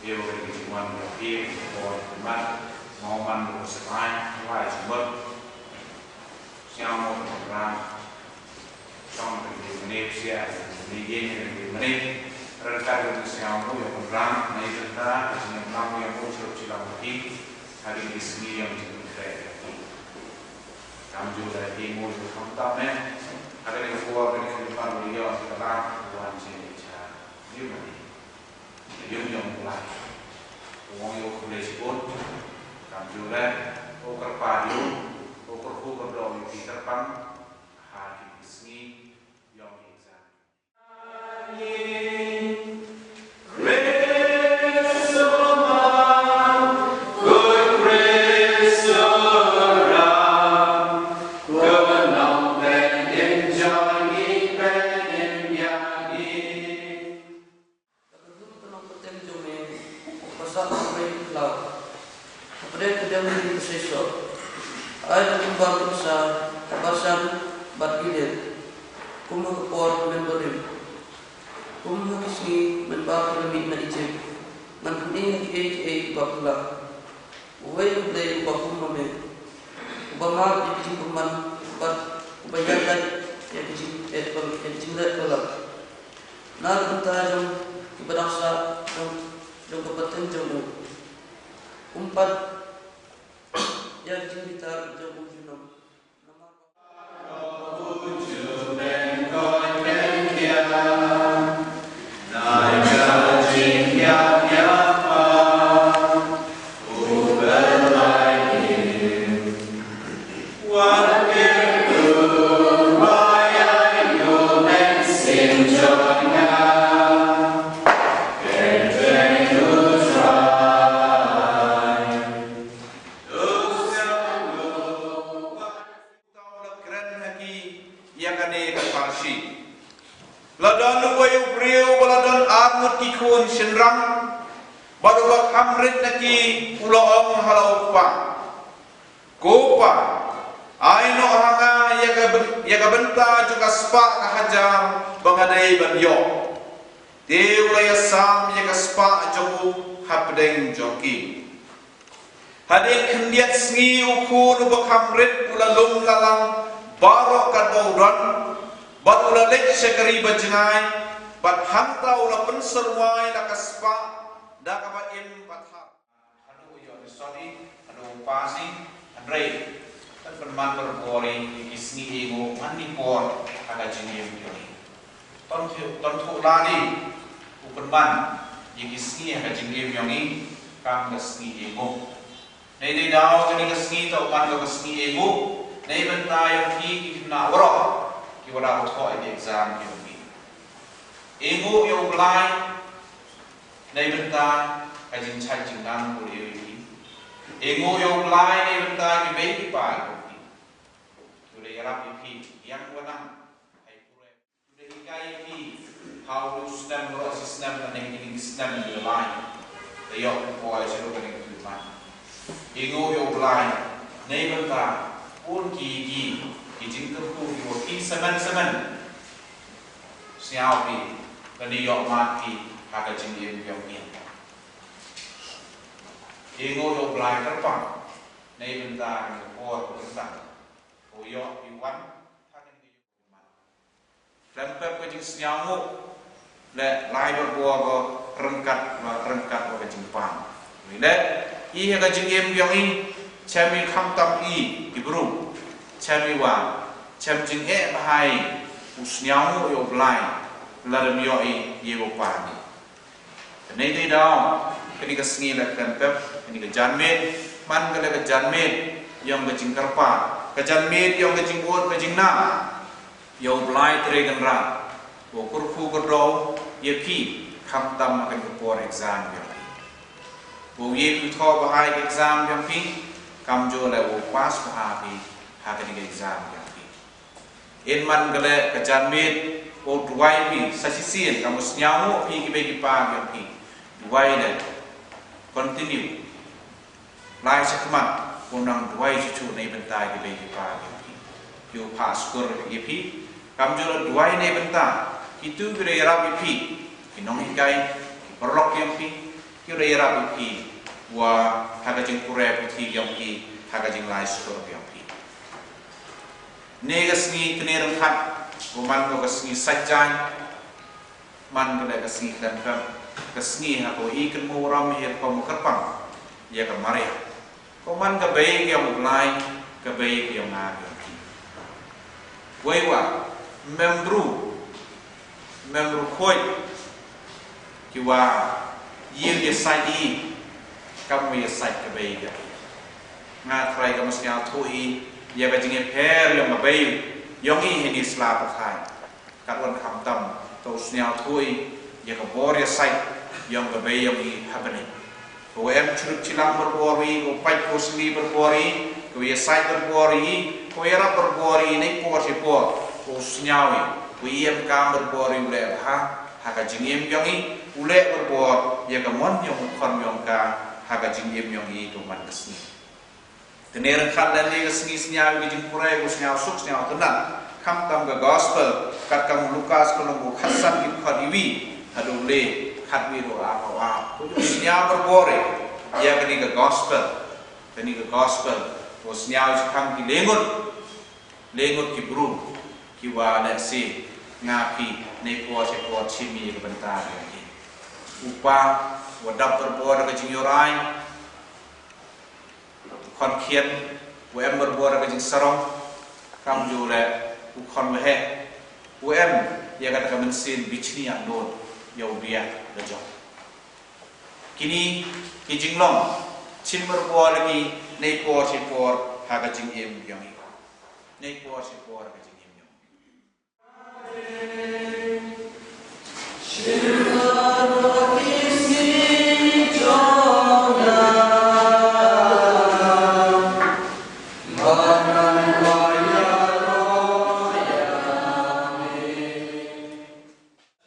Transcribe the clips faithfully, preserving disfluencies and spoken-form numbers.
Ïa ka jingwan ka phi ka por ka mat, mo man ka sa lai, lai jingmut. Sngewbha mo ka ram. Shong ka jingmane psia, jingmane ïa ka jingmane. Ryngkat ka jingsngewbha ïa ka ram, na ïa ka jingmane ïa ka jingmane. Ha ka jingsngi ïa ka jingmane. Kam ju da phi mo ka kham tam ne. Ha ka jingpor ka jingpang ïa ka ram, wan jingcha. Jingmane. Ïa u Blei. U ong ïa u khublei shibun. Kam ju leh. U kyrpad ïa u. U kyrkhu kyrdoh ïa ki kyrpang. Ha ki sngi. Ïa ki exam. Ka kyrhun ka nongpynim jong me, u pasa u mei u khlaw. Hapdeng ka dem ri ka shisha. Ai da kumba ka pasa, Bashan bad Gilead. Kum ha ka por mynbarim. Kum ha ki sngi mynba phi la mih na Ijipt. Ngan pyni ha kiei kiei kiba phylla. Uwei U Blei uba kum ma me, uba map ïa ki jingkyrmen bad uba ïaid ïa ki jingeh, ïa ki jingleh palat. Na ka bynta jong kiba dang sah jong, jong ka pateng jong u. Um pat ïa ki jingbitar jong u junom. Namar Tau la kren ha ki ïa kane ka pharshi. La don uwei u briew ba la don ar ngut ki khun shynrang, bad uba kham rit na ki u la ong ha la u kpa, Ko pa, ai noh ha nga ïa ka byn-, ïa ka bynta jong ka spah ka hajar ba nga dei ban ïoh. Te u la ïasam ïa ka spah jong u hapdeng jong ki. Hadien khyndiat sngi u khun uba kham rit u la lum la lang baroh katba u don, bad u la leit sha ka ri bajngai, bad hangta u la pynsyrwa ïa la ka spah da kaba im bad thar. Haduh u ïoh ni soni, haduh u pass ni, hynrei kan pynman bor bor ïa ki sngi ïa u man ni por ha ka jingim jong u. Ton thu, ton thu la ni u pynman ïa ki sngi ha ka jingim jong i kam ka sngi ïa u. Nei dei daw kane ka sngi ta u man ka sngi ïa u. Nei bynta ïa ki ki khynnah waroh ki wa da u thoh ïa ki exam ïa u. Ïa u ïa u Blai nei bynta ka jingshah jingnang u ïa u. Ïa u ïa u Blai nei bynta ki bei ki pa ïa u. U dei ïarap ïa ki ïa u wanang. Hai pure. Dei ka ïa ki, ha u snem, ro si snem, na neng ki snem, ïa lai. Te ïoh u poi, shu ka neng tu man. Ïa u ïa u Blai, nei bynta, un ki ki, ki jingkyrkhu, ki wa ki semen semen. Sñiaw ki, ka ni ïoh ma ki, ha ka jingim ïoh ki. Ïa u ïa u Blai kyrpang, nei bynta, ki por, bynta. Ko ïoh ki wan, ha ka ni Khlem pep ka jingsñiawngooh, leh lai bad bor ko ryngkat, ryngkat bad ka jingpang. Leh, i ha ka jingim yong i, chem i khamtam i, i bru. Chem i wa, chem jingeh bha i, u sñiawngooh ïa u Blai, lada ym ïoh i, ïa u pang i. Kane dei daw, kane ka sngi la khlem pep, kane ka janmiet, man ka la ka janmiet, yong ka jingkyrpad, ka janmiet, yong ka jingud, ka jingnam. Ïa u Blai Trai Kynrad, u kyrkhu kyrdoh, ïa phi, khamtam ha kane ka por exam yong phi. U ïa phi thoh bha ïa ka exam yong phi, kamjooh leh u pass bha phi, ha kane ka exam yong phi. Yn man ka leh ka janmiet, u duwai phi, sa shisien, kam u sñiawngooh phi ki bei ki pa yong phi. Duwai leh, continue. Lai shakhmat, u nang duwai shuh shuh na i bynta ki bei ki pa yong phi. Ki u phah skur ïa phi, kamjooh leh duwai na i bynta, kitu ki da ïarap ïa phi, ki nonghikai, ki paralok yong phi, Ki da ïarap ïa phi, wa ha ka jingpule puthi yong phi, ha ka jinglai skur yong phi. Ne ka sngi kane ryngkat, u man ko ka sngi Saitjaiñ, man ko ka sngi khlem khlem, ka sngi ha ko i kynmaw ram hi ko mo kyrpang, ïa ka Maria. Ko man ka bei ka yong u Blai, ka bei ka yong nga ka yong ki. Wei wa, mem bru, mem bru khoi, ki wa, ïa ïa sait i, kam wa ïa sait ka bei ka. Nga trai ka mas nga thui, ïa ka jingïapher yong ka bei, yong i hini sla pathai. Katwan khamtam, to sniaw thui, ïa ka bor ïa sait, yong ka bei yong i ha bneng. Ko em churuk chilang berbor i, ko pait ko sli berbor i, ko ïa sait berbor i, ko ïa rap berbor i, nei por shi por, ko sniaw i, ko ïa em kam berbor i, u leh bha, ha ka jingim yong i, u leh berbor, ïa ka mon yong u khon yong ka, ha ka jingim yong i, ko man ka sngi. Kane ryngkat lane ka sngi sniaw ka jingpule, ka sniaw suk sniaw tynat. Khamtam ka gospel, kat kam u Lukas ka long u khatsan ki khot iwi, haduh le, khatwi ruh a ka wa. Ko ju sniaw berbor, ïa kane ka gospel, kane ka gospel, ko sniaw chikhang ki lengut, lengut ki bru, ki wa leh si, nga phi, nei por shi por chimi ka bynta ki. Upa, wa dap berbor ka jingïorai, u khon khian, u em berbor ka jingsarong, kam ju leh, u khon waheh, u em, ïa kata ka mynsiem bichni ïa nod, ïa u biang, la jong. Kini, ki jinglong, chim berbor ki, nei por shi por, ha ka jingim yong i. Nei por shi por, ha ka jingim yong i.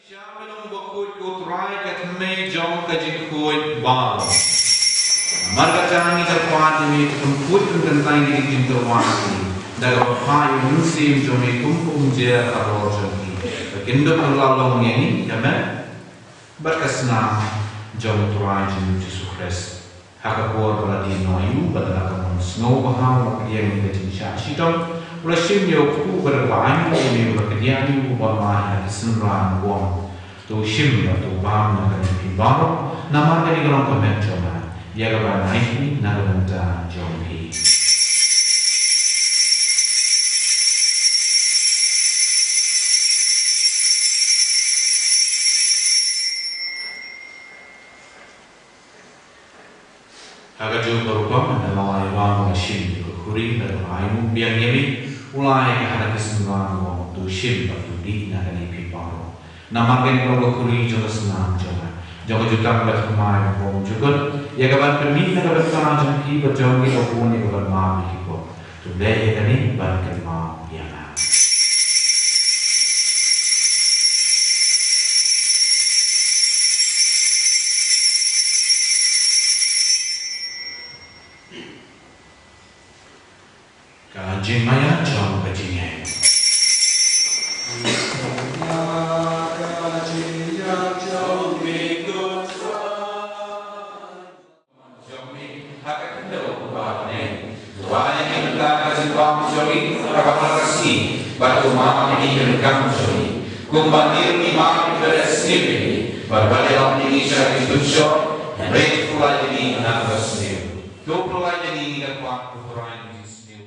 Shisha me long bakhuid ko Trai ka thymmei jong ka jingkhuid baroh. Namar kata ngi kyrpad ïa me to pynkhuid pynkyntait ïa ki jingtyrwa ki da kaba phah ïa u Mynsiem jong me kum ka umjer halor jong ki. Ba kin dup kylla long ïa ngi ka met bad ka snam jong u Trai jong ngi u Jisu Khrist. Ha ka por ba la die noh ïa u, bad da ka mon sngewbha u la pdiang ïa ka jingshah shitom, u la shim ïa u kpu bad kaba ainguh ïa u, bad kadiah ïa u ba ma ïa ki synran u ong. To shim bad to bam na kane phi baroh, namar kane ka long ka met jong nga, ïa kaba nai phi na ka bynta jong phi. Ha kajuh ka rukom, hynda la ai wang u la shim ïa ka khuri, hynda la ai u biang ïa mi, u la ai ka ha ki synran u ong, to shim bad to dih na kane phi baroh. Namar kane ka long ka khuri jong ka snam jong nga. Jong ka jutang ka thymmai bymjukut. Ïa kaban pynmih na ka bynta jong phi bad jong ngi, ka bun ïa kaban map ïa ki pop. To leh ïa kane ban kynmaw ïa nga. Ka jingmaïa jong ka jingngeit. Jong ngi, ha ka khyndew ba bneng. Duwai ïa ngi mynta ka jingbam jong ngi ha ka mar ka sngi, bad kumba ngi ïa ka kam jong ngi. Kumba ngi ïa ngi ma ngi bad sngewbha ngi, bad wat ïalam ngi sha ki kynshoi, hynrei to pynlait ïa ngi na ka sniew. To pynlait ïa ngi na ka kwah, to pynlait ïa ngi sniew.